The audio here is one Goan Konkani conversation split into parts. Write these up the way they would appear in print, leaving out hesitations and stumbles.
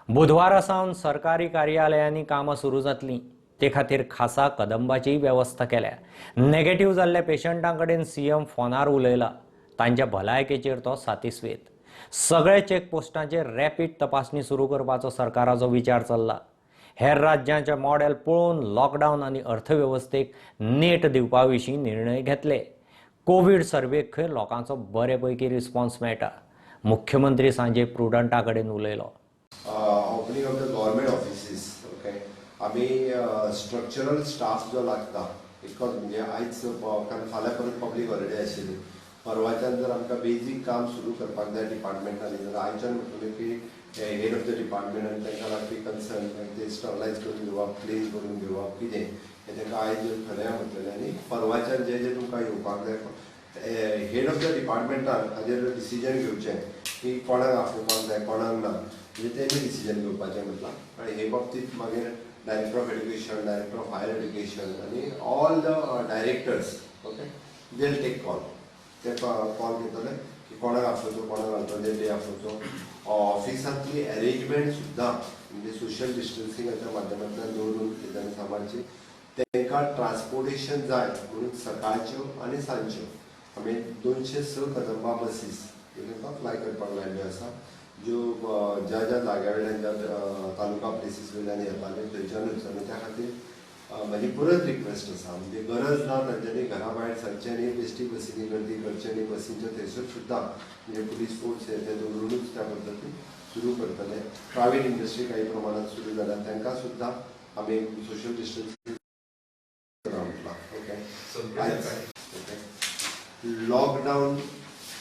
बुधवारा सावन सरकारी कार्यालयांनी कामां सुरू जातलीं. ते खातीर खासा कदंबाचीय वेवस्था केल्या. नेगेटिव्ह जाल्ल्या पेशंटां कडेन सीएम फोनार उलयला. तांच्या भलायकेचेर तो सातिस्वेत. सगळे चेकपोस्टांचेर रॅपीड तपासणी सुरू करपाचो सरकाराचो विचार चल्ला. हेर राज्यांचे मॉडेल पळोवन लॉकडावन आनी अर्थवेवस्थेक नेट दिवपा विशीं निर्णय घेतले. कोवीड सर्वेक खंय लोकांचो बरे पैकी रिस्पॉन्स मेळटा. मुख्यमंत्री सांजे प्रुडंटा कडेन उलयलो. Opening of the government offices, okay, आमी स्ट्रक्चरल स्टाफ जो लागता, because म्हणजे आयज कारण फाल्यां परत पब्लीक हॉलिडे आशिल्ली, परवाच्यान जर आमकां बेजीक काम सुरू करपाक जाय डिपार्टमेंटांनी जाल्यार आयच्यान म्हटलें की हेड ऑफ the department आनी तांकां लागपी कन्सर्न ते स्टरलायज करून घेवप, क्लीन करून घेवप, कितें हें तांकां आयज येवन थरया म्हटलेलें. आनी परवाच्यान जे जे तुमकां येवपाक जाय हेड ऑफ the डिपार्टमेंटान हाजेर डिसिजन घेवचें की कोणाक आफोवपाक जाय कोणाक ना, म्हणजे तेमी डिसिजन घेवपाचें म्हटलां. आनी हे बाबतींत मागीर director of education, director of higher education आनी all the directors, okay, they take call. ते कॉल घेतले की कोणाक आफोवचो कोणाक अल्टरनेट डे आफोवचो. ऑफिसांतली एरेंजमेंट सुद्दां म्हणजे सोशल डिस्टन्सिंगाच्या माध्यमांतल्यान दवरून तेच्यान सांबाळची. तांकां ट्रान्सपोर्टेशन जाय म्हणून सकाळच्यो आनी सांजच्यो आमी 206 कदंबा बसीस तांकां फ्लाय करपाक लायिल्ल्यो आसा, ज्यो ज्या ज्या जाग्या वयल्यान ज्या तालुका प्लेसीस वयल्यान येताले थंयच्यानूच. आनी त्या खातीर म्हाजी परत रिक्वेस्ट आसा, म्हणजे गरज ना तांच्यांनी घरा भायर सरचें न्ही, बेश्टी बसींनी गर्दी करचें न्ही. बसींच्या थंयसर सुद्दां म्हणजे पुलीस फोर्स हे ते दवरुनूच त्या पद्दतीन सुरू करतले. प्रायवेट इंडस्ट्री काही प्रमाणात सुरू जाल्या तांकां सुद्दां आमी सोशल डिस्टन्सिंग म्हटलां. ओके, ओके, लॉकडावन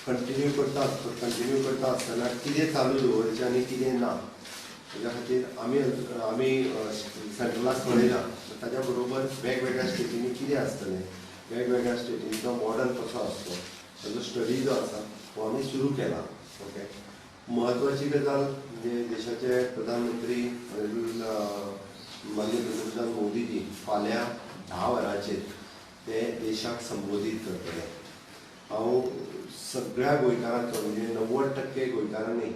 कंटिन्यू करता कंटिन्यू करता आसतना कितें चालू दवरचें आनी कितें ना तेज्या खातीर आमी आमी सेंट्रलाक कळयलां. ताज्या बरोबर वेगवेगळ्या स्टेटींनी कितें आसतलें, वेगवेगळ्या स्टेटींचो मॉडल कसो आसतो ताजो स्टडी जो आसा हो आमी सुरू केला. ओके, म्हत्वाची गजाल म्हणजे देशाचे प्रधानमंत्री माननीय पंतप्रधान मोदीजी फाल्यां 10 वरांचेर ते देशाक संबोधीत करतले. हांव सगळ्या गोंयकारांचो म्हणजे 90% गोंयकारांनी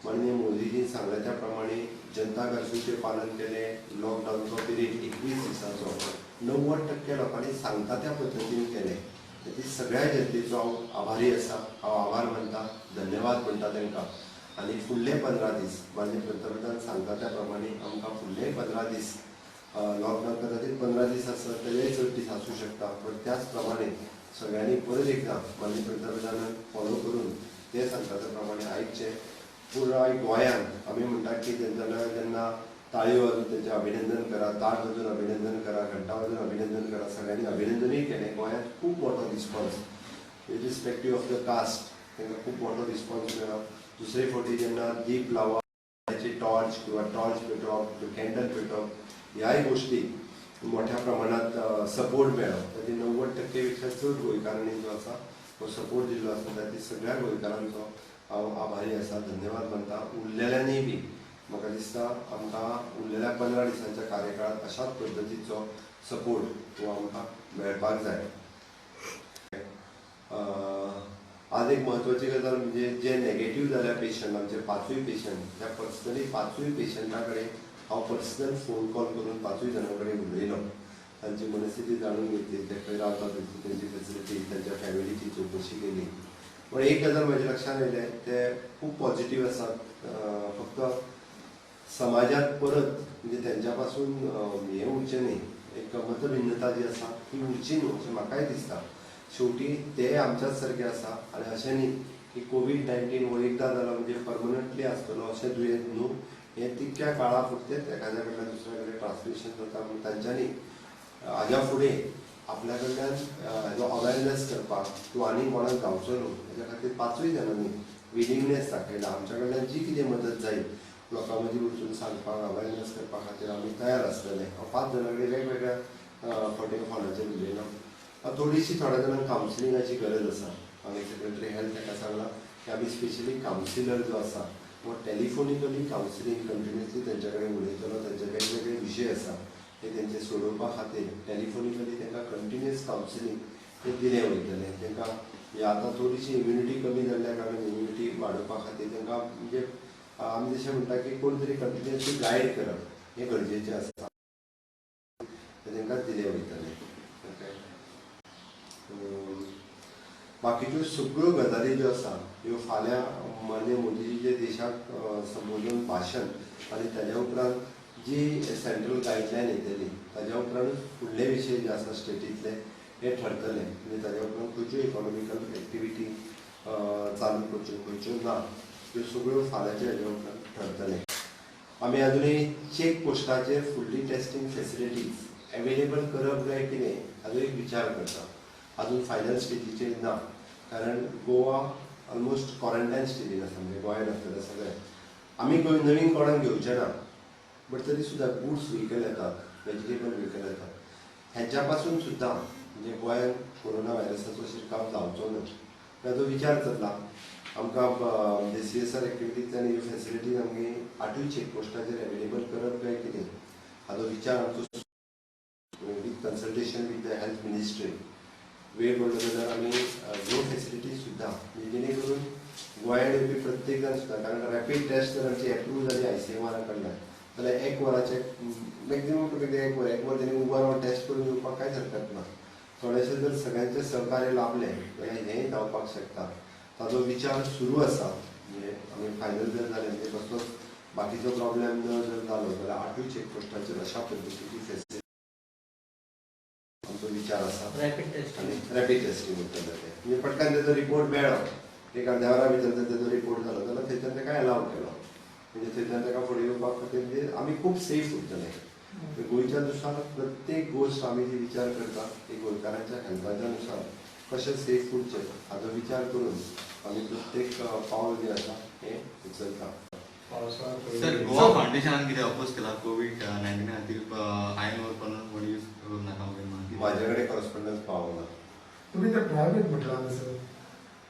माननीय मोदीजीन सांगल्या त्या प्रमाणे जनता कर्फ्यूचें पालन केलें. लॉकडावनचो पिरियड 21 दिसांचो 90% लोकांनी सांगता त्या पद्दतीन केलें. ती सगळ्या जनतेचो हांव आभारी आसा, हांव आभार मानता, धन्यवाद म्हणटा तांकां. आनी फुडले 15 दीस माननीय पंतप्रधान सांगता त्या प्रमाणे आमकां फुडले 15 दीस लॉकडावन कदाचित 15 दीस आसत, तेजेय चड दीस आसूं शकता, पण त्याच प्रमाणे सगळ्यांनी परत एकदां माननीय पंतप्रधानान फॉलो करून ते सांगता त्या प्रमाणे आयकचें. पुराय गोंयांत आमी म्हणटा की जेन्ना जेन्ना ताळयो वाजून तेंचें अभिनंदन करा, ताट वाजून अभिनंदन करा, घंटा वाजून अभिनंदन करा, सगळ्यांनी अभिनंदनूय केलें. गोंयांत खूब मोठो response irrespective of the caste तांकां खूब मोठो रिस्पॉन्स मेळ्ळो. दुसरे फावटी जेन्ना दीप लावप, टॉर्च किंवा टॉर्च पेटोवप, कॅन्डल पेटोवप ह्याय गोश्टी मोठ्या प्रमाणात सपोर्ट मेळ्ळो. ताजे 90% पेक्षा चड गोंयकारांनी जो आसा हो सपोर्ट दिल्लो आसा. ताची सगळ्या गोंयकारांचो हांव आभारी आसा, धन्यवाद मानता. उरलेल्यांनीय बी म्हाका दिसता आमकां उरलेल्या 15 दिसांच्या कार्यकाळांत अशाच पद्दतीचो सपोर्ट हो आमकां मेळपाक जाय. आज एक म्हत्वाची गजाल म्हणजे जे नेगेटीव जाल्या पेशंट, आमचे 5 पेशंट, त्या पर्सनली 5 पेशंटा कडेन हांव पर्सनल फोन कॉल करून 5 जाणां कडेन उलयलो. तांची मनस्थिती जाणून घेतली, ते खंय रावतात, तेंची फेसिलिटी, तांच्या फॅमिलीची चवकशी केली. पण एक गजाल म्हज्या लक्षांत येयलें, ते खूब पॉझिटीव आसात. फक्त समाजात परत म्हणजे तेंच्या पासून हें उरचें न्ही, एक मतभिन्नता जी आसा ती उरची न्हू अशें म्हाकाय दिसता. शेवटी ते आमच्याच सारके आसा आनी अशें न्ही की कोवीड-19 हो एकदां जालो म्हणजे परमनंटली आसतलो अशें दुयेंत न्हू. हें तितक्या काळा पुरतेंच एखाद्या कडल्यान दुसऱ्या कडेन ट्रान्समिशन जाता. म्हणून तांच्यांनी हाज्या फुडें आपल्या कडल्यान हेजो अवेरनेस करपाक किंवा आनी कोणाक जावचो न्हू हेज्या खातीर 5 जाणांनी विलिंगनेस दाखयला. आमच्या कडल्यान जी कितें मदत जायत लोकां मदीं वचून सांगपाक, अवेरनेस करपा खातीर आमी तयार आसतले. हांव 5 जाणां कडेन वेगवेगळ्या फावटी फोनाचेर उलयलो. थोडीशी थोड्या जाणांक कावन्सिलिंगाची गरज आसा. हांवें सेक्रेटरी हेल्थ ताका सांगलां की आमी स्पेशली कावन्सिलर जो आसा हो टेलिफोनिकली कावन्सिलींग कंटिन्युअसली तेंच्या कडेन उलयतलो. तेंचे वेगवेगळे विशय आसा ते तेंचे सोडोवपा खातीर टेलिफोनिकली तांकां कंटिन्युअस कावन्सिलींग ते दिलें वयतलें. तांकां आतां थोडीशी इम्युनिटी कमी जाल्ल्या कारणान इम्युनिटी वाडोवपा खातीर तांकां म्हणजे आमी जशें म्हणटा की कोण तरी कंटिन्युअसली गायड करप हें गरजेचें आसा, तांकांच दिले वयतले. ओके, बाकीच्यो सगळ्यो गजाली ज्यो आसा ह्यो फाल्यां माननीय मोदीजी देशाक संबोधून भाशण आनी ताज्या उपरांत जी सेंट्रल गायडलायन येतली ताज्या उपरांतूच फुडले विशय जे आसा स्टेटींतले हे ठरतले. म्हणजे ताज्या उपरांत खंयच्यो इकॉनॉमिकल एक्टिविटी चालू करच्यो, खंयच्यो ना, त्यो सगळ्यो फाल्यांच्या हेज्या उपरांत ठरतले. आमी अजुनूय चेक पोस्टाचेर फुडली टेस्टिंग फेसिलिटीज एवेलेबल करप काय कितें हाजो एक विचार करता. अजून फायनल स्टेजीचेर ना, कारण गोवा ऑलमोस्ट क्वॉरंटायन स्टेजीन आसा. म्हणजे गोंयांत आसतले सगळे आमी नवीन कोणाक घेवचे ना, बट तरी सुद्दां गुड्स व्हिकल येतात, वेजिटेबल व्हिकल येतात, हेच्या पासून सुद्दां म्हणजे गोंयांत कोरोना व्हायरसाचो शिरकाव जावचो न्हय ताजो विचार चल्ला. आमकां म्हणजे CSR एक्टिविटीज आनी ह्यो फेसिलिटीज आमगे 8 चेक पोस्टाचेर एवेलेबल करप काय कितें हाजो विचार आमचो with consultation with the health ministry वेळ पडलो जाल्यार आमी ह्यो फेसिलिटीज सुद्दां म्हणजे जेणे करून गोंयांत येवपी प्रत्येक जाण सुद्दां, कारण रॅपीड टेस्ट जर आमची एप्रूव जाली ICMR कडल्यान जाल्यार 1 वराचे मॅक्झिमम टू 1 वर 1 वर तेणी उबो रावन टेस्ट करून येवपाक कांयच हरकत ना. थोडेशें जर सगळ्यांचें सहकार्य लाभलें जाल्यार हेंय जावपाक शकता. ताजो विचार सुरू आसा. म्हणजे आमी फायनल जर जालें म्हणजे कसलोच बाकीचो प्रॉब्लेम जर जालो जाल्यार 8 चेक पोस्टाचेर अशा पद्दतीची फेसिलिटी आमचो विचार आसा. आनी रॅपीड टेस्टिंग उरतलें तें म्हणजे पटकन तेजो रिपोर्ट मेळ्ळो, एक अर्द्या वरा भितर जर तेजो रिपोर्ट जालो जाल्यार थंयच्यान ताका एलाव केलो, म्हणजे थंयच्यान ताका फुडें येवपाक खातीर म्हणजे आमी खूब सेफ उरतले. गोंयच्या नुसार प्रत्येक गोश्ट आमी जी विचार करता ती गोंयकारांच्या हेल्थाच्या नुसार कशें सेफ उरचें हाजो विचार करून आमी प्रत्येक पावल जें आसा हें उचलता. सर, गोवा फावंडेशनान कितें अपोज केला कोवीड-19 खातीर आयन ओर म्हणून यूज करूं नाका म्हणून? म्हाजे कडेन कॉरस्पॉन्डन्स पावना. तुमी तर प्रायव्हेट म्हटलां सर.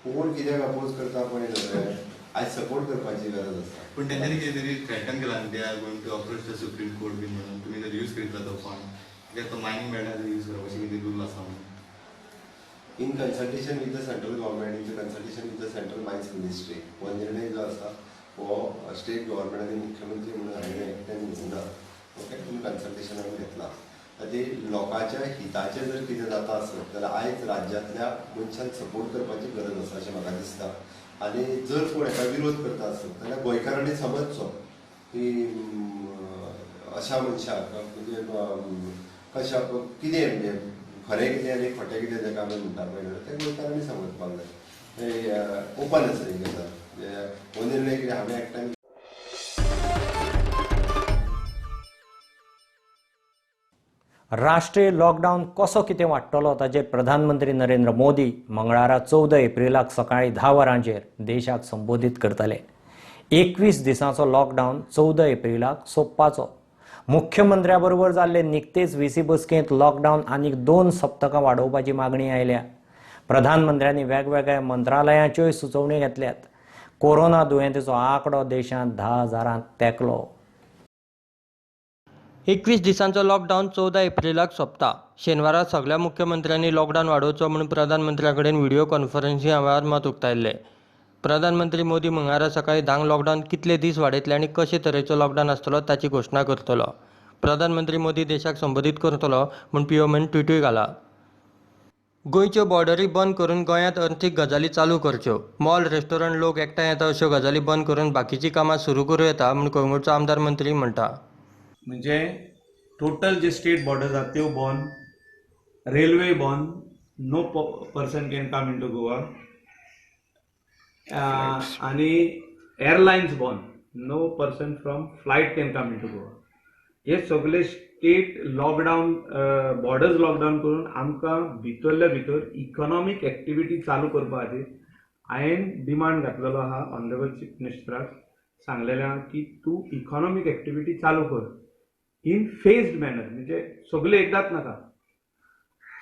कोण कित्याक अपोज करता पळय न्हय, आयज सपोर्ट करपाची गरज आसा. पूण तेंच्यांनी कितें तरी थ्रेटन केला, they are going to approach the Supreme Court बीन म्हणून तुमी जर यूज करीत तो फंड कित्याक तो मायनींग बेल्टाचो यूज करप अशें कितें रूल आसा म्हणून. In consultation with the central government, in consultation with the central mines ministry हो निर्णय जो आसा हो स्टेट गव्हर्मेंट आनी मुख्यमंत्री म्हणून हांवें एकट्यान घेवना. ओके, इन कन्सल्टेशन आमी घेतला. खातीर लोकांच्या हिताचें जर कितें जाता आसत जाल्यार आयज राज्यांतल्या मनशान सपोर्ट करपाची गरज आसा अशें म्हाका दिसता. आनी जर कोण हेका विरोध करता आसत जाल्यार गोंयकारांनी समजचो की अशा मनशाक म्हणजे कशा कितें म्हणजे खरें कितें आनी खोटें कितें ताका आमी म्हणटा पळय तें गोंयकारांनी समजपाक जाय. ओपन आसा ही गजाल, हो निर्णय कितें हांवें एकट्यान. राष्ट्रीय लॉकडावन कसो कितें वाडटलो ताचेर प्रधानमंत्री नरेंद्र मोदी मंगळारा 14 एप्रिलाक सकाळीं 10 वरांचेर देशाक संबोधीत करतले. 21 दिसांचो लॉकडावन 14 एप्रिलाक सोंपपाचो. मुख्यमंत्र्या बरोबर जाल्ले निकतेच व्हीसी बसकेंत लॉकडावन आनीक 2 सप्तकां वाडोवपाची मागणी आयल्या. प्रधानमंत्र्यांनी वेगवेगळ्या मंत्रालयांच्योय सुचोवण्यो घेतल्यात. कोरोना दुयेंतीचो आंकडो देशांत 10,000 तेंकलो. 21 दिसांचो लॉकडावन 14 एप्रिलाक सोंपता. शेनवारा सगळ्या मुख्यमंत्र्यांनी लॉकडावन वाडोवचो म्हूण प्रधानमंत्र्या कडेन व्हिडियो कॉन्फरन्सिंगा वेळार मत उक्तायल्लें. प्रधानमंत्री मोदी मंगळारा सकाळीं 10 लॉकडावन कितले दीस वाडयतले आनी कशे तरेचो लॉकडावन आसतलो ताची घोशणा करतलो. प्रधानमंत्री मोदी देशाक संबोधीत करतलो म्हूण पीएमन ट्विटूय घाला. गोंयच्यो बॉर्डरी बंद करून गोंयांत अर्थीक गजाली चालू करच्यो. मॉल, रेस्टॉरंट, लोक एकठांय येता अश्यो गजाली बंद करून बाकीचीं कामां सुरू करूं येता म्हूण कळंगूटचो आमदार मंत्री म्हणटा. म्हणजे टोटल जे स्टेट बॉर्डर्स आहात त्यो बंद, रेल्वे बंद, no person can come into Goa, आनी एअरलायन्स बंद, no person from flight can come into Goa. हे सगळे स्टेट लॉकडावन, बॉर्डर्स लॉकडावन करून आमकां भितरल्या भितर इकॉनॉमीक एक्टिविटी चालू करपा खातीर हांवें डिमांड घातलेलो आहा ऑनरेबल चीफ मिनिस्टराक, सांगलेलें आहा की तूं इकॉनॉमीक एक्टिविटी चालू कर इन फेज्ड मॅनर, म्हणजे सगळे एकदांच नाका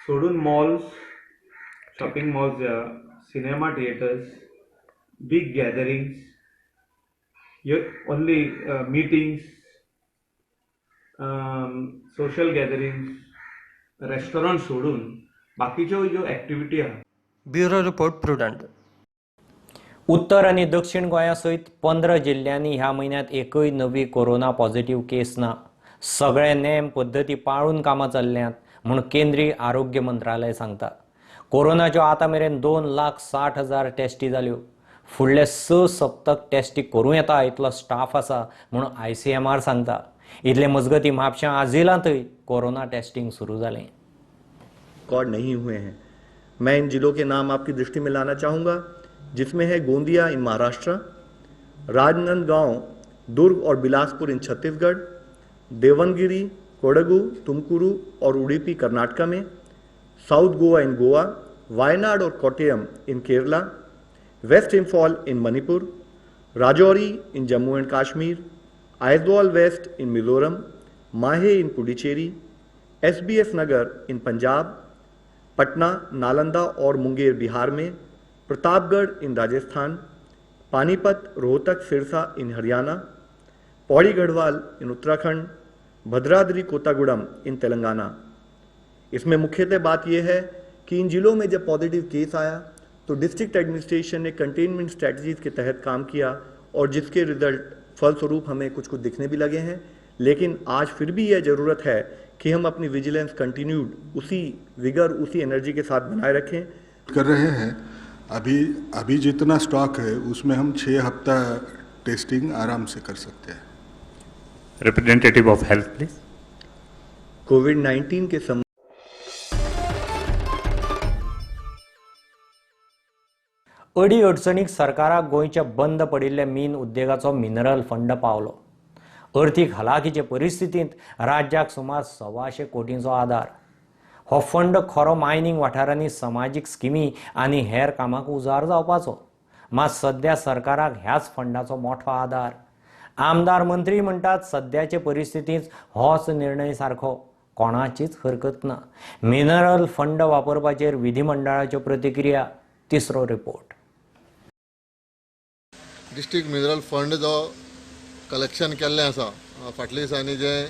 सोडून मॉल्स, शॉपिंग मॉल्स जे आहा, सिनेमा थिएटर्स, बीग गॅदरिंग्स, ह्यो only meetings, social gatherings, restaurant सोडून बाकीच्यो ज्यो एक्टिविटी आहा. Bureau report, Prudent. उत्तर आनी दक्षिण गोंया सयत 15 जिल्ल्यांनी ह्या म्हयन्यांत एकूय नवी कोरोना पॉझिटिव्ह केस ना. सगळे नेम पद्दती पाळून कामां चल्ल्यांत म्हूण केंद्रीय आरोग्य मंत्रालय सांगता. कोरोनाच्यो आतां मेरेन 2,60,000 टेस्टी जाल्यो. फुडले 6 सप्तक टेस्टी करूं येता इतलो स्टाफ आसा म्हूण ICMR सांगता. इतले मजगती म्हापशां आझिलांतय कोरोना टेस्टिंग सुरू जालें. रिकॉर्ड नहीं हुए हैं. मैं इन जिलों के नाम आपकी दृष्टि में लाना चाहूँगा, जिसमें है गोंदिया इन महाराष्ट्र, राजनांदगांव, दुर्ग और बिलासपुर इन छत्तीसगढ़, देवनगिरी, कोडगु, तुमकुरु और उडुपी कर्नाटका में, साउथ गोवा इन गोवा, वायनाड और Kottayam in Kerala, west Imphal in Manipur, Rajouri in Jammu and Kashmir, Aizawl west in Mizoram, Mahe in Puducherry, SBS Nagar in Punjab, Patna, Nalanda और मुंगेर बिहार में, Pratapgarh in Rajasthan, Panipat, Rohtak, Sirsa in Haryana, Pauri Garhwal in Uttarakhand, Bhadradri Kothagudem in Telangana. इसमें मुख्यतः बात यह है कि इन जिलों में जब पॉजिटिव केस आया तो डिस्ट्रिक्ट एडमिनिस्ट्रेशन ने कंटेनमेंट स्ट्रेटजीज के तहत काम किया और जिसके रिजल्ट फलस्वरूप हमें कुछ कुछ दिखने भी लगे हैं. लेकिन आज फिर भी यह ज़रूरत है कि हम अपनी विजिलेंस कंटिन्यूड उसी विगर, उसी एनर्जी के साथ बनाए रखें. कर रहे हैं अभी अभी जितना स्टॉक है उसमें हम 6 हफ्ता टेस्टिंग आराम से कर सकते हैं. Representative of health please. COVID-19 K समय अडी अडचणीक सरकाराक गोंयच्या बंद पडिल्ल्या मीन उद्देगाचो मिनरल फंड पावलो. अर्थीक हलाखीचे परिस्थितींत राज्याक सुमार 125 कोटींचो आदार. हो फंड खरो मायनिंग वाठारांनी समाजीक स्किमी आनी हेर कामाक उजार जावपाचो. मात सद्या सरकाराक ह्याच फंडाचो मोठो आदार. आमदार मंत्री म्हणटात सद्याचे परिस्थितींत होच निर्णय सारको, कोणाचीच हरकत ना. मिनरल फंड वापरपाचेर विधिमंडळाच्यो प्रतिक्रिया. तिसरो रिपोर्ट. डिस्ट्रिक्ट मिनरल फंड जो कलेक्शन केल्लें आसा फाटल्या दिसांनी जें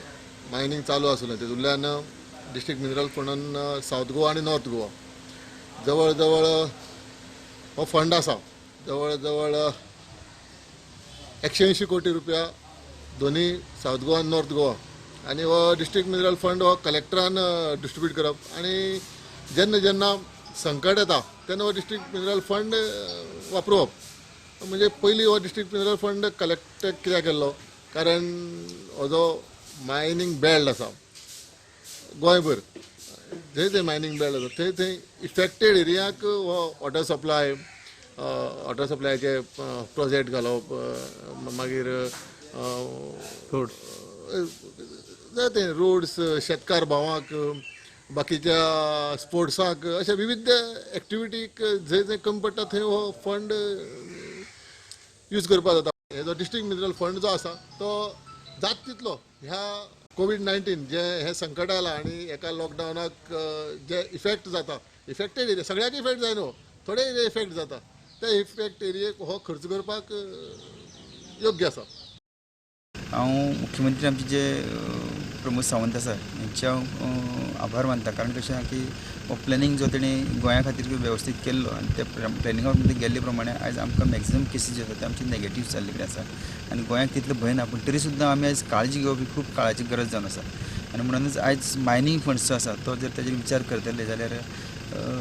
मायनींग चालू आसलें तेतूंतल्यान डिस्ट्रिक्ट मिनरल फंडान सावथ गोवा आनी नॉर्थ गोवा जवळ जवळ हो फंड आसा जवळ जवळ 180 कोटी रुपया दोन्ही सावथ गोवा आनी नॉर्थ गोवा. आनी हो डिस्ट्रिक्ट मिनरल फंड हो कलेक्टरान डिस्ट्रिब्यूट करप आनी जेन्ना जेन्ना संकट येता तेन्ना हो डिस्ट्रिक्ट मिनरल फंड वापरोवप. म्हणजे पयलीं हो डिस्ट्रिक्ट मिनरल फंड कलेक्ट कित्याक केल्लो, कारण हो जो मायनींग बेल्ट आसा गोंयभर जंय थंय मायनींग बेल्ट आसा थंय थंय इफेक्टेड एरियाक हो वॉटर सप्लाय, वॉटर सप्लायाचे प्रोजेक्ट घालप, मागीर जाय रोड्स, शेतकार भावांक, बाकीच्या स्पोर्ट्साक, अशा विविध एक्टिविटीक जंय जंय कमी पडटा थंय हो फंड यूज करपाक जाता. हे जो डिस्ट्रिक्ट मिनरल फंड जो आसा तो जात तितलो ह्या COVID-19 जे हें संकट आयलां आनी एका लॉकडावनाक जे इफेक्ट जाता, इफेक्टेड एरिया सगळ्याक इफेक्ट जायना, थोडे एरिया इफेक्ट जाता, त्या इफेक्ट एरियेक हो खर्च करपाक योग्य आसा. हांव मुख्यमंत्री आमचे जे प्रमोद सावंत आसा हेंचे हांव आभार मानता, कारण कशें आहा की हो प्लॅनिंग जो तेणें गोंया खातीर वेवस्थीत केल्लो आनी त्या प्लॅनिंगा गेल्ले प्रमाणे आयज आमकां मॅक्झिमम केसीस ज्यो आसा ते आमचे नेगेटीव जाल्ले कडेन आसा आनी गोंयाक तितलें भंय ना, पूण तरी सुद्दां आमी आयज काळजी घेवप ही खूब काळाची गरज जावन आसा. आनी म्हणूनच आयज मायनींग फंड्स जो आसा तो जर ताजेर विचार करतले जाल्यार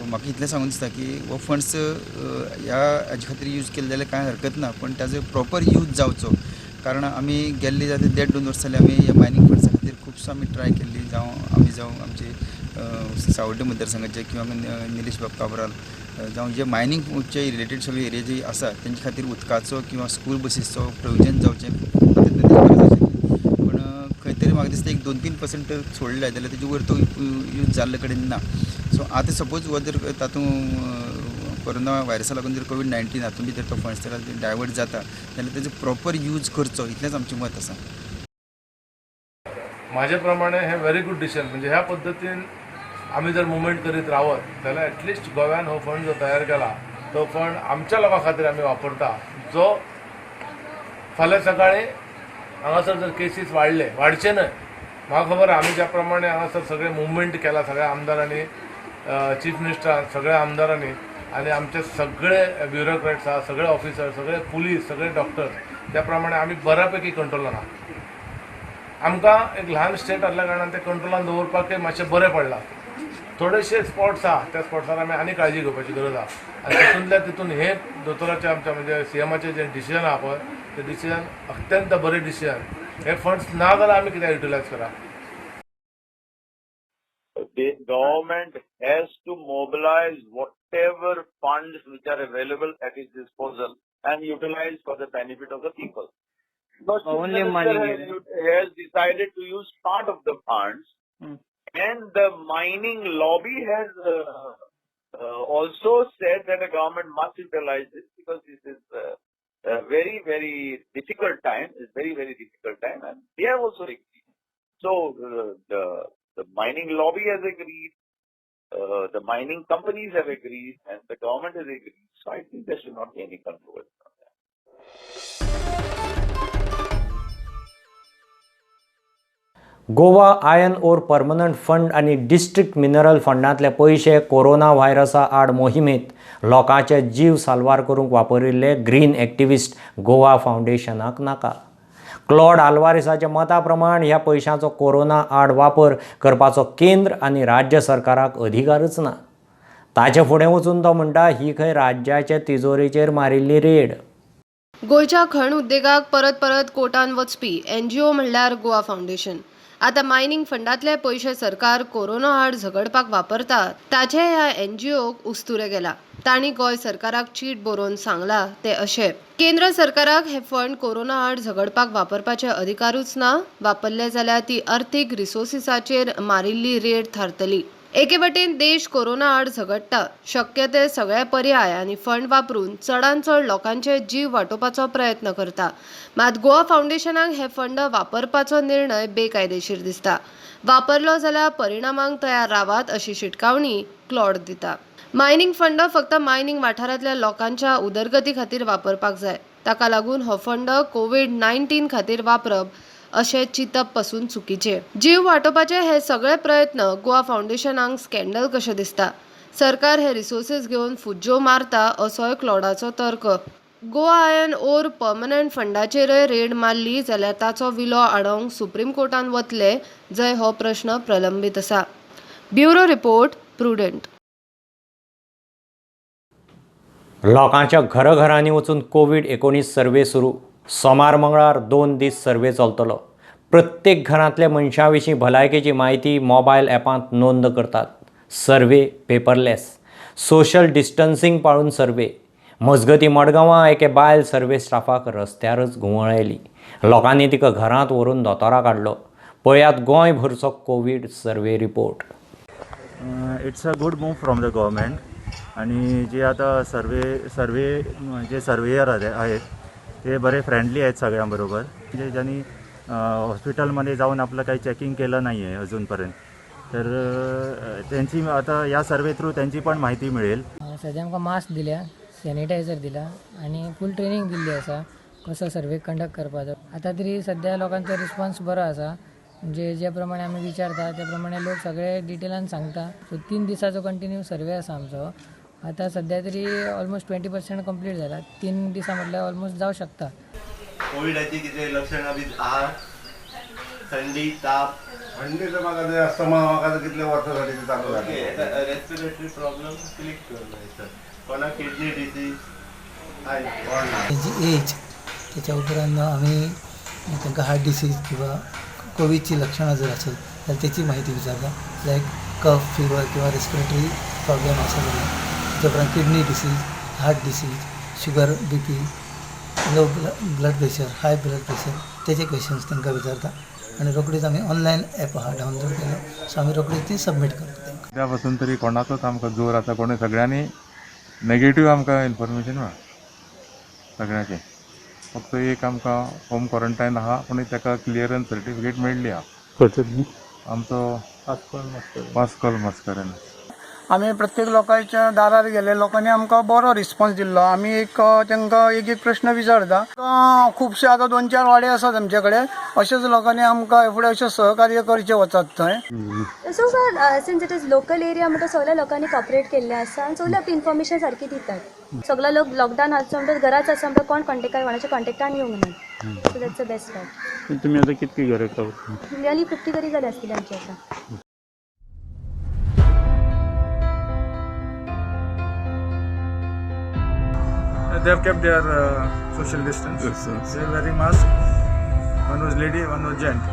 म्हाका इतलें सांगून दिसता की हो फंड्स ह्या हाजे खातीर यूज केले जाल्यार कांय हरकत ना, पूण ताजो प्रोपर यूज जावचो. कारण आमी गेल्ले जाल्यार 1.5-2 वर्सां जालीं आमी ह्या मायनींग फंड्सा खातीर खुबसो आमी ट्राय केल्ली, जावं आमी जावं आमचे सावड्डे मतदारसंघाचे किंवा निलेश बाब काब्राल जावं जे मायनींगचे रिलेटेड सगळे एरिया जे आसा तेंचे खातीर उदकाचो किंवा स्कूल बसीचो प्रोविजन जावचें खूब गरज आशिल्ली. पूण खंय तरी म्हाका दिसता एक 2-3% सोडले जाल्यार तेजे वयर तो यूज जाल्ले कडेन ना. सो आतां सपोज हो जर तातूंत कोरोना व्हायरसा लागून जर COVID-19 हातूंत भितर तो फंड्स डायवर्ट जाता जाल्यार तेजो प्रॉपर यूज करचो इतलेंच आमचें मत आसा. म्हाजे प्रमाणे हे व्हेरी गुड डिसिजन. म्हणजे ह्या पद्दतीन आमी जर मुवमेंट करीत रावत जाल्यार एटलिस्ट गोव्यान हो फंड जो तयार केला तो फंड आमच्या लोकां खातीर आमी वापरता, जो फाल्यां सकाळीं हांगासर जर केसीस वाडले, वाडचे न्हय, म्हाका खबर आमी ज्या प्रमाणे हांगासर सगळें मुवमेंट केला सगळ्या आमदारांनी, चीफ मिनिस्टरान, सगळ्या आमदारांनी, आनी आमचे सगळे ब्युरोक्रॅट्स आहा, सगळे ऑफिसर, सगळे पुलीस, सगळे डॉक्टर्स, त्या प्रमाणे आमी बऱ्यापैकी कंट्रोलान आहा. आमकां एक ल्हान स्टेट आसल्या कारणान ते कंट्रोलान दवरपाकय मातशें बरें पडलां. थोडेशे स्पॉट्स आहा, त्या स्पॉट्सार आमी आनी काळजी घेवपाची गरज आहा. आनी तितूंतल्या तितून हे दोतोराचे आमच्या म्हणजे सीएमाचें जें डिसिजन आहा पळय, तें डिसिजन अत्यंत बरें डिसिजन. हे फंड्स ना जाल्यार आमी कित्याक युटिलायज करा. The government has to mobilize whatever funds which are available at its disposal and utilize for the benefit of the people. But Only Chief money Minister has decided to use part of the funds, and the mining lobby has also said that the government must utilize this because this is a very, very difficult time. It's very, very difficult time, and they have also agreed. So the mining lobby has agreed, the mining companies have agreed, and the government has agreed. So I think there should not be any controversy on that. Goa iron ore permanent fund आनी डिस्ट्रिक्ट मिनरल फंडांतले पयशे कोरोना व्हायरसा आड मोहिमेंत लोकांचे जीव साल्वार करूंक वापरिल्ले ग्रीन एक्टिविस्ट गोवा फावंडेशनाक नाका. क्लॉड आल्वारिसाच्या मता प्रमाण ह्या पयशांचो कोरोना आड वापर करपाचो केंद्र आनी राज्य सरकाराक अधिकारच ना. ताचे फुडें वचून तो म्हणटा ही खंय राज्याचे तिजोरेचेर मारिल्ली रेड. गोंयच्या खण उद्देगाक परत परत कोर्टान वचपी एनजीओ म्हणल्यार गोवा फावंडेशन. आतां मायनिंग फंडांतले पयशे सरकार कोरोना आड झगडपाक वापरता ताचे ह्या एनजीओक उस्तुरे गेला. तांणी गोंय सरकाराक चीट बरोवन सांगला ते अशें: केंद्र सरकाराक हे फंड कोरोना आड झगडपाक वापरपाचे अधिकारूच ना. वापरले जाल्यार ती अर्थीक रिसोर्सिसाचेर मारिल्ली रेड थारतली. एके वटेन देश कोरोना आड झगडटा, शक्य ते सगळे पर्याय आनी फंड वापरून चडांत चड लोकांचे जीव वाटोवपाचो प्रयत्न करता. मात गोवा फावंडेशनाक हे फंड वापरपाचो निर्णय बेकायदेशीर दिसता. वापरलो जाल्यार परिणामांक तयार रावात अशी शिटकावणी क्लॉड दिता. मायनिंग फंड फक्त मायनिंग वाठारांतल्या लोकांच्या उदरगती खातीर वापरपाक जाय. ताका लागून हो फंड कोवीड-19 खातीर वापरप अशें चिंतप पसून चुकीचें. जीव वाटोवपाचे हे सगळे प्रयत्न गोवा फावंडेशनाक स्कँडल कशें दिसता. सरकार हे रिसोर्सीस घेवन फुज्ज्यो मारता असोय क्लॉडाचो तर्क. गोवा आयर्न ओर पर्मनंट फंडाचेरय रेड मारली जाल्यार ताचो विलो आडोवंक सुप्रीम कोर्टान वतले, जंय हो प्रश्न प्रलंबीत आसा. Bureau report, Prudent. लोकांच्या घरघरांनी वचून कोवीड-19 सर्वे सुरू. सोमार मंगळार 2 दीस सर्वे चलतलो. प्रत्येक घरांतल्या मनशां विशीं भलायकेची म्हायती मोबायल ॲपांत नोंद करतात. सर्वे पेपरलेस, सोशल डिस्टन्सिंग पाळून सर्वे. मजगतीं मडगांवां एके बायल सर्वे स्टाफाक रस्त्यारच घुंवळ आयली. लोकांनी तिका घरांत व्हरून दोतोरा काडलो. पळयात गोंयभरचो Covid survey report. It's a good move from the government. आणि जे आता सर्वे जे सर्वेयर आहेत ते बरे फ्रेंडली आहेत सगळ्यांबरोबर. म्हणजे ज्यांनी हॉस्पिटलमध्ये जाऊन आपलं काही चेकिंग केलं नाही आहे अजूनपर्यंत, तर त्यांची आता या सर्वे थ्रू त्यांची पण माहिती मिळेल. सद्या आमकां मास्क दिल्या, सॅनिटायझर दिला आनी फूल ट्रेनींग दिल्ली आसा कसो सर्वे कंडक्ट करपाचो. आतां तरी सद्या लोकांचो रिस्पॉन्स बरो आसा. म्हणजे जे प्रमाणे आमी विचारता त्या प्रमाणे लोक सगळे डिटेलान सांगता. सो 3 दिसाचो कंटिन्यू सर्वे आसा आमचो. आतां सद्या तरी ऑलमोस्ट 20% कंप्लीट जाला. 3 दिसां म्हटल्यार ऑलमोस्ट जावं शकता. कोविडाची कितें लक्षणां बी आहा? थंडी, ताप? थंडी तर म्हाका अस्थमा, म्हाका कितले वर्सां जाली ते चालू जाली. रेस्पिरेटरी प्रॉब्लम क्लिक कर. कोणाक किडनी डिसीज? तेजी एज, त्याच्या उपरांत आमी तांकां हार्ट डिसीज किंवा कोविडची लक्षणां जर आसत जाल्यार तेची म्हायती विचारता. लायक कफ, फिवर किंवा रेस्पिरेटरी प्रॉब्लम आसा जाल्यार. तेच्या उपरांत kidney disease, heart disease, sugar, BP, low blood pressure, high blood pressure, तेचे क्वेश्चन्स तांकां विचारता. आनी रोखडीच आमी ऑनलायन एप आहा डावनलोड केलो, सो आमी रोखडीच ती सबमीट करता तांकां. सद्या पासून तरी कोणाचोच आमकां जोर आतां कोणूय सगळ्यांनी नेगेटीव आमकां इन्फॉर्मेशन मेळ्ळा सगळ्यांचे. फक्त एक आमकां होम क्वॉरंटायन आहा, पूण ताका क्लियरन्स सर्टिफिकेट मेळ्ळी आहा. आमचो पास्कल मस्करेन्हस. आमी प्रत्येक लोकांच्या दारार गेले, लोकांनी आमकां बरो रिस्पॉन्स दिल्लो. आमी एक तांकां एक एक प्रश्न विचारता. खुबशे आतां 2-4 वाडे आसात आमचे कडेन, अशेंच लोकांनी आमकां फुडें अशें सहकार्य करचें वचात थंय. So far since it is local area म्हणटा सगळ्या लोकांनी कॉपरेट केल्लें आसा आनी सगळे आपली इन्फॉर्मेशन सारकी दितात. सगळो लोक लॉकडावन आसा म्हणटा घराच आसा म्हणटा कोण कॉन्टेक्टार कोणाच्या कॉन्टेक्टान येवंक ना. So that's the best part. तुमी आतां कितकी घरां कवर? नियरली 50 तरी जाली आसतली आमची आतां. They have kept their social distance. Yes, sir. They are wearing mask. One was lady, one was gent.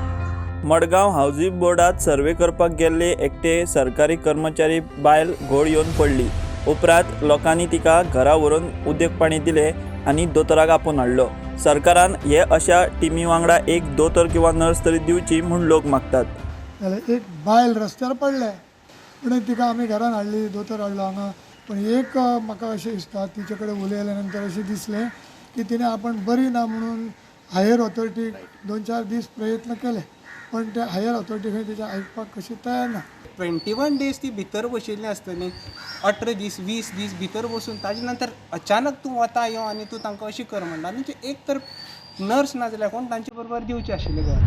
Madgaon housing बोर्डात सर्वे करपाक गेल्ले एकटे सरकारी कर्मचारी बायल घोळ येवन पडली. उपरांत लोकांनी तिका घरा व्हरून उदक पाणी दिले आनी दोतोराक आपोवन हाडलो. सरकारान हे अशा टिमी वांगडा एक दोतोर किंवा नर्स तरी दिवची म्हूण लोक मागतात. जाल्यार एक बायल रस्त्यार पडले पूण तिका आमी घरान हाडली, दोतोर हाडलो हांगा. पण एक म्हाका अशें दिसता तिचे कडेन उलयल्या नंतर अशें दिसलें की तिणें आपण बरी ना म्हणून हायर ऑथॉरिटीक 2-4 दीस प्रयत्न केले, पण ते हायर ऑथॉरिटी खंय तिचें आयकपाक कशी तयार ना. 21 डेज ती भितर बशिल्ली आसतली, 18 दीस 20 दीस भितर बसून ताजे नंतर अचानक तूं वता यो आनी तूं तांकां अशें कर म्हणटा. म्हणजे एक तर नर्स ना जाल्यार कोण तांचे बरोबर दिवचें आशिल्लें घर.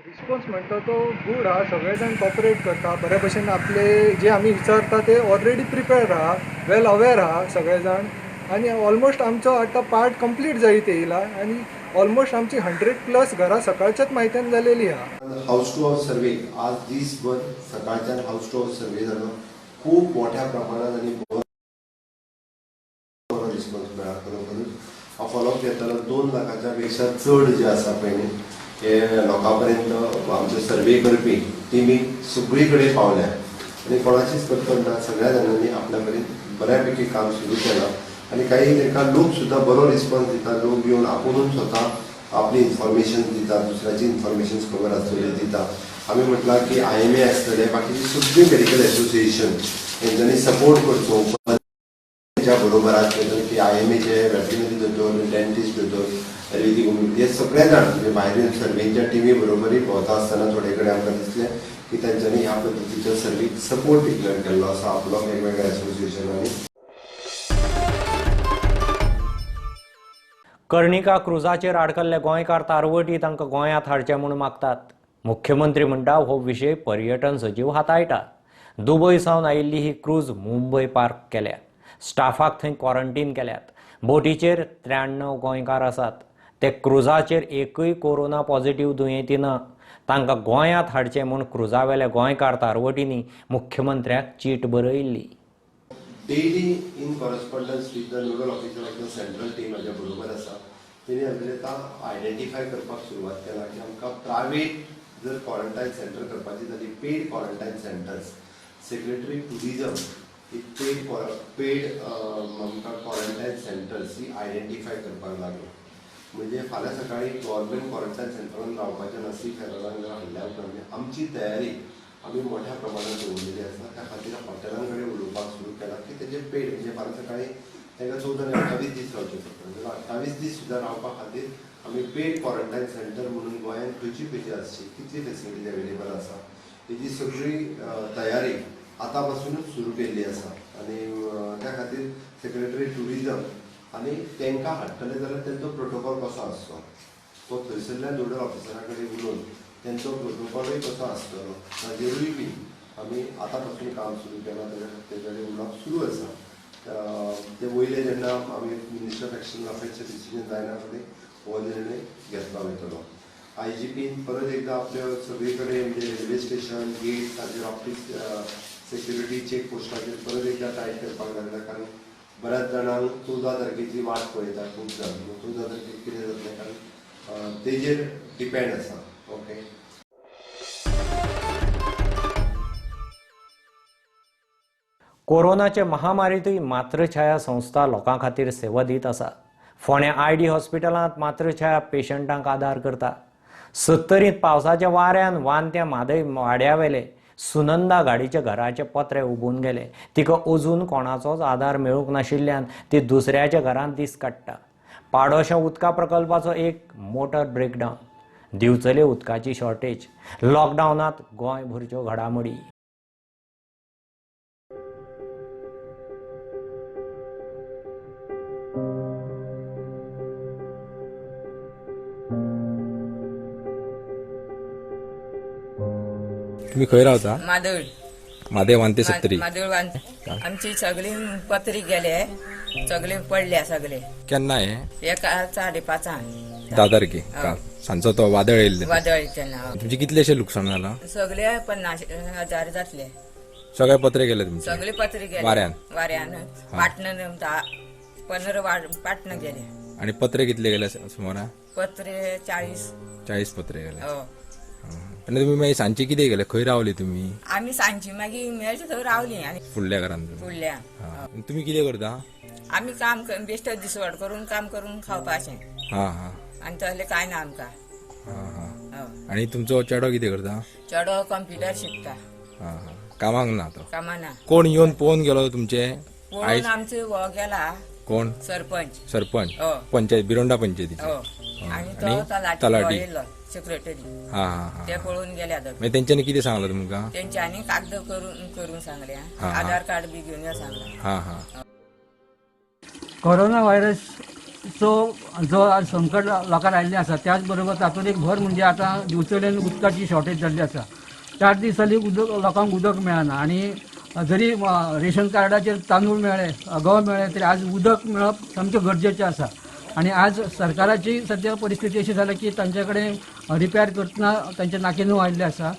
रिस्पॉन्स म्हणटा तो गूड आहा, सगळे जाण कॉपरेट करता बऱ्या भशेन. आपले जे आमी विचारता ते ऑलरेडी प्रिपेर्ड आहा, वेल अवेर आहा सगळे जाण. आनी ऑलमोस्ट आमचो आतां पार्ट कंप्लीट जायत येयला आनी ऑलमोस्ट आमची 100+ घरां सकाळच्याच म्हायत्यान जालेली आहा. हावस टू हावस सर्वे आज दीसभर सकाळच्यान हावस टू हावस सर्वे जालो, खूब मोठ्या प्रमाणात आनी बरो रिस्पॉन्स मेळ्ळा. खरोखरूच हांव फॉलोअप घेतालो 2 लाखाच्या पेक्षा चड जे आसा पळय न्ही हे लोकां पर्यंत आमचे सर्वे करपी टिमी सगळी कडेन पावल्या आनी कोणाचीच कटकट ना. सगळ्या जाणांनी आपल्या कडेन बऱ्यापैकी काम सुरू केलां आनी काही तांकां लोक सुद्दां बरो रिस्पॉन्स दिता. लोक येवन आपुणून स्वता आपली इन्फॉर्मेशन दिता, दुसऱ्याची इन्फॉर्मेशन खबर आसतली दिता. आमी म्हटलां की IMA आसतले, बाकीची सगळीं मेडिकल एसोसिएशन हेंच्यांनी सपोर्ट करचो. तेच्या बरोबर आसतले की IMAचे वेटरिनरी दोतोर, डेंटिस्ट दोतोर, आयुर्वेदीक हे सगळे जाण म्हणजे भायर सर्वेच्या टिमी बरोबरय भोंवता आसतना थोडे कडेन आमकां दिसलें की तांच्यांनी ह्या पद्दतीच्या सर्वेक सपोर्ट डिक्लेअर केल्लो आसा आपलो वेगवेगळ्या एसोसिएशनांनी. कर्णिका क्रुजाचेर आडकल्ले गोंयकार तारवटी तांकां गोंयांत हाडचे म्हूण मागतात. मुख्यमंत्री म्हणटा हो विशय पर्यटन सचीव हाताळटा. दुबय सावन आयिल्ली ही क्रूज मुंबय पार्क केल्या, स्टाफाक थंय क्वॉरंटीन केल्यात. बोटीचेर 93 गोंयकार आसात. ते क्रुजाचेर एकूय कोरोना पॉझिटिव्ह दुयेंती ना. तांकां गोंयांत हाडचे म्हूण क्रुजावेल्या गोंयकार तारवटींनी मुख्यमंत्र्याक चीट बरयल्ली. Daily in correspondence with the nodal officer of the central team म्हाज्या बरोबर आसा. तेणी आतां आयडेंटिफाय करपाक सुरवात केला की आमकां प्रायवेट जर क्वॉरंटायन सेंटर करपाची जाली, paid quarantine centres, secretary tourism एक पेड आमकां क्वॉरंटायन सेंटर्स ही आयडेंटिफाय करपाक लागलो. म्हणजे फाल्यां सकाळी गव्हर्मेंट क्वॉरंटायन सेंटरान रावपाचें ना, सी फेररान जर हाडल्या उपरांत आमची तयारी आमी मोठ्या प्रमाणात दवरलेली आसा. त्या खातीर हॉटेलां कडेन उलोवपाक सुरू केलां की तेजे पेड म्हणजे फाल्यां सकाळी तांकां 14 आनी 28 दीस रावचे पडटा, जाल्यार 28 दीस सुद्दां रावपा खातीर आमी पेड क्वॉरंटायन सेंटर म्हणून गोंयांत खंयची खंयची आसची, कितली फेसिलिटीज अवेलेबल आसा हेजी सगळी तयारी आतां पासुनूच सुरू केल्ली आसा. आनी त्या खातीर सेक्रेटरी ट्युरिजम आनी तांकां हाडटले जाल्यार तेंचो प्रोटोकॉल कसो आसचो तो थंयसरल्या नोडल ऑफिसरा कडेन उलोवन तेंचो प्रोटोकॉलूय कसो आसतलो ताजेरूय बी आमी आतां पासून काम सुरू केलां. तेजे कडेन उलोवप सुरू आसा. ते वयले जेन्ना आमी मिनिस्टर ऑफ एक्सटर्नल अफेर्सचें डिसिजन जायना फुडें हो निर्णय घेतलो वयतलो. IGPन परत एकदां आपल्यो सगळी कडेन म्हणजे रेल्वे स्टेशन गेट ताजेर ऑफिस सेक्युरिटी चेक पोस्टाचेर परत एकदां टायट करपाक लागला, कारण बऱ्याच जाणांक 14 तारखेची वाट पळयता खूब जाण. 14 तारखेक कितें जातलें कारण तेजेर डिपेंड आसा. ओके, कोरोनाचे महामारीतूय मातृछाया संस्था लोकां खातीर सेवा दीत आसा. फोंड्या आयडी हॉस्पिटलांत मातृछाया पेशंटांक आदार करता. सत्तरींत पावसाच्या वाऱ्यान वांत्या म्हादय वाड्यावेले सुनंदा गाडीच्या घराचे पत्रे उबून गेले. तिका अजून कोणाचोच आदार मेळूंक नाशिल्ल्यान ती दुसऱ्याच्या घरांत दीस काडटा. पाडोशा उदका प्रकल्पाचो एक मोटर ब्रेकडावन, दिवचले उदकाची शॉर्टेज, लॉकडावनांत गोंयभरच्यो घडामोडी. तुम्ही खंय रावता? मादळ. मादे वांते सत्तरी. मादळ वांते. आमची सगळी पत्री गेले, सगळे पडल्या सगळे. केन्ना हे? एका 5:30 10 तारखे काल सांजचो तो वादळ येयल्लें. वादळ तेन्ना. तुमचे कितलेशे लुकसाण जाला? सगळे 50,000 जातले. सगळे पत्रे गेले तुमचे? सगळे पत्रे गेले वाऱ्यान. वाऱ्यान पाटण 15 पाटण गेले. आणि पत्रे कितले गेले सुमारा? पत्रे 40. 40 पत्रे गेले. आनी तुमी मागीर सांजचे कितें केलें? खंय रावली तुमी? आमी सांजची मागीर मेळचे थंय रावली. आनी फुडल्या घरान? फुडल्या. तुमी कितें करता? आमी काम बेश्टे दिसवड करून काम करून खावपाचें. हां हां. आनी तसलें कांय ना आमकां. हां हां. आनी तुमचो चेडो कितें करता? चेडो कंप्युटर शिकता. हां हां. कामाक ना तो? कामाक ना. कोण येवन पळोवन गेलो तुमचे? पळोवन आमचो हो गेला. कोण? सरपंच. सरपंच पंचायत बिरोंडा पंचायतीचे. आनी तो तलाठी सेक्रेटरी. हां हां. ते पळोवन गेले आतां. मागीर तेंच्यांनी कितें सांगलां तुमकां? तेंच्यांनी कागद करून सांगले, आधार कार्ड बी घेवन या सांगलां. हां हां. कोरोना व्हायरसचो जो आज संकट लोकांक आयिल्लें आसा, त्याच बरोबर तातूंत एक भर म्हणजे आतां दिवचलेन उदकाची शॉर्टेज जाल्ली आसा. 4 दीस जाली उदक लोकांक उदक मेळना आनी जरी रेशन कार्डाचेर तांदूळ मेळ्ळे, गंव मेळ्ळे तरी आज उदक मेळप सामकें गरजेचें आसा. आनी आज सरकाराची सद्या परिस्थिती अशी जाल्या की तांचे कडेन रिपेर करतना तांचे नाके न्हू आयिल्ले आसा.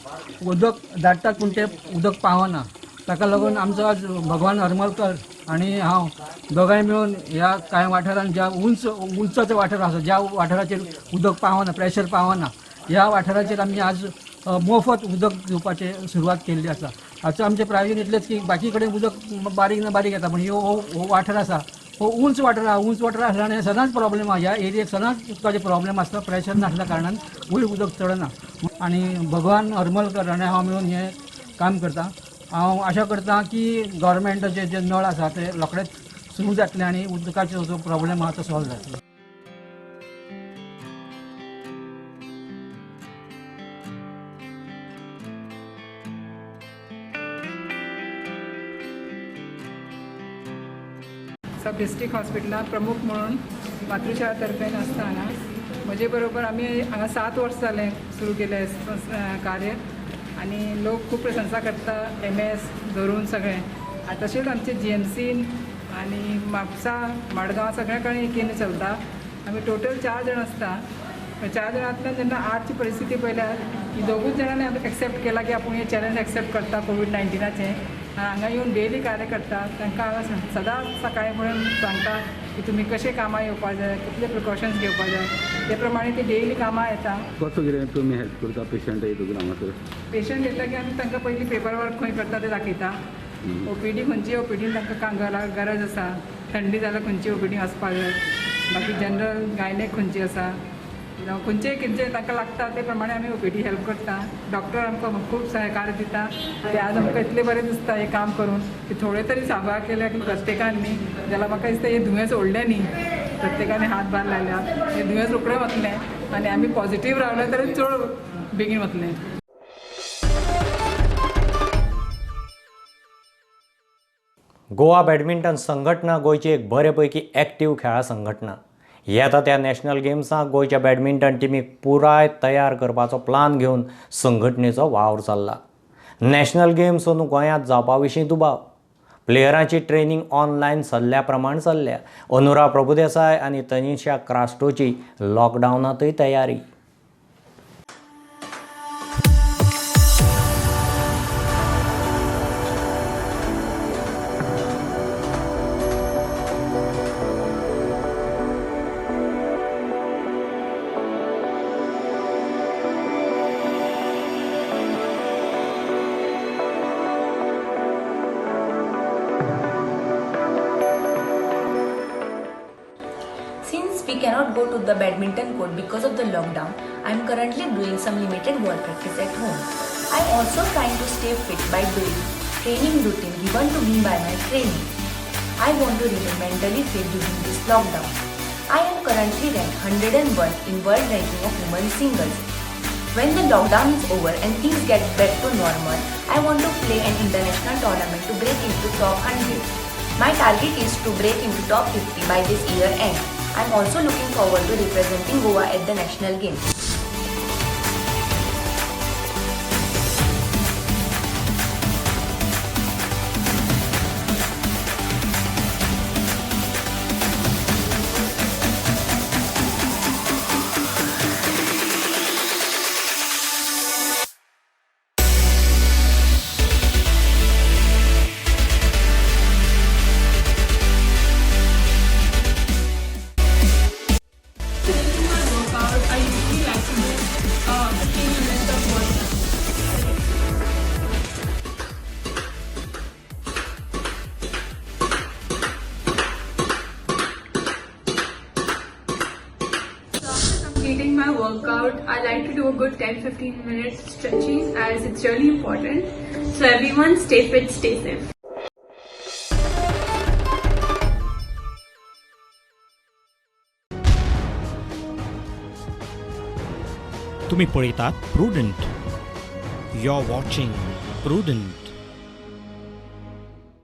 उदक धाडटात पूण तें उदक पावना. ताका लागून आमचो आज भगवान हरमलकर आनी हांव दोगांय मेळून ह्या कांय वाठारान ज्या उंच उंचाचो वाठार आसा, ज्या वाठाराचेर उदक पावना, प्रेशर पावना, ह्या वाठाराचेर आमी आज मोफत उदक दिवपाची सुरवात केल्ली आसा. हाचो आमचें प्रायोजन इतलेंच की बाकी कडेन उदक बारीक ना बारीक येता, पूण हो वाठार आसा हो उंच वाठार आसा. उंच वाठार आसल्यान सदांच प्रॉब्लेम आसा. ह्या एरियेक सदांच उदकाचे प्रॉब्लेम आसता. प्रेशर नासल्या कारणान वयर उदक चडना. आनी भगवान हरमलकर आनी हांव मेळून हें काम करता. हांव आशा करता की गव्हर्मेंटाचे जे नळ आसा ते रोखडेच सुरू जातले आनी उदकाचो जो प्रॉब्लेम आसा तो सॉल्व जातलो. सब डिस्ट्रिक्ट हॉस्पिटलांत प्रमुख म्हणून मातृछाया तर्फेन आसता हांगा. म्हजे बरोबर आमी हांगा 7 वर्स जालें सुरू केलें कार्य आनी लोक खूब प्रशंसा करता MS धरून सगळें. आनी तशेंच आमचे GMCन आनी म्हापसा मडगांव सगळे कडेन एक केंद्र चलता. आमी टोटल 4 जाण आसता. 4 जाणांतल्यान जेन्ना आठची परिस्थिती पळयल्यार ही दोगूच जाणांनी एक्सेप्ट केला की आपूण हें चॅलेंज एक्सेप्ट करता कोवीड-19चें. हांगा येवन डेली कार्य करता. तांकां हांव सदांच सकाळीं फुडें सांगता की तुमी कशें कामां येवपा जाय, कितले प्रिकॉशन्स घेवपा जाय, ते प्रमाणे ती डेली कामां येता. कसो कितें तुमी हेल्प करता पेशंट येतकूच हांगासर? पेशंट येता की आमी तांकां पयलीं पेपर वर्क खंय करता ते दाखयता. OPD खंयची OPD तांकां गरज आसा, थंडी जाल्यार खंयची OPD वचपाक जाय, बाकी जनरल गायनेक खंयची आसा, जावं खंयचेय कितें तांकां लागता ते प्रमाणे आमी OPD help करता. डॉक्टर आमकां खूब सहकार्य दिता. ते आज आमकां इतलें बरें दिसता हें काम करून की थोडे तरी साबार केल्या की प्रत्येकान न्ही, जाल्यार म्हाका दिसता हें दुयेंस व्हडलें न्ही, प्रत्येकान हातभार लायल्या हें दुयेंस रोखडें वतलें आनी आमी पॉझिटीव रावले तरी चड बेगीन वतलें. गोवा बॅडमिंटन संघटना गोंयची एक बरे पैकी एक्टीव खेळां संघटना. येता त्या नॅशनल गेम्साक गोंयच्या बॅडमिंटन टिमीक पुराय तयार करपाचो प्लान घेवन संघटनेचो वावर चल्ला. नॅशनल गेम्स अंदू गोंयांत जावपा विशीं दुबाव. प्लेयरांची ट्रेनिंग ऑनलायन सल्ल्या प्रमाण चल्ल्या. अनुरा प्रभुदेसाय आनी तनिषा क्रास्टोची लॉकडावनांतूय तयारी. we cannot go to the badminton court because of the lockdown, I am currently doing some limited ball practice at home. I am also trying to stay fit by doing training routine given to me by my trainer. I want to remain mentally fit during this lockdown. I am currently ranked 101 in world ranking of women singles. When the lockdown is over and things get back to normal, I want to play an international tournament to break into top 100. My target is to break into top 50 by this year end. I am also looking forward to representing Goa at the National Games. During my workout, I usually like to do 15 minutes of workout. So after completing my workout, I like to do a good 10-15 minutes stretching as it's really important. So everyone, stay fit, stay safe. तुम्ही पळयतात Prudent. You are watching Prudent.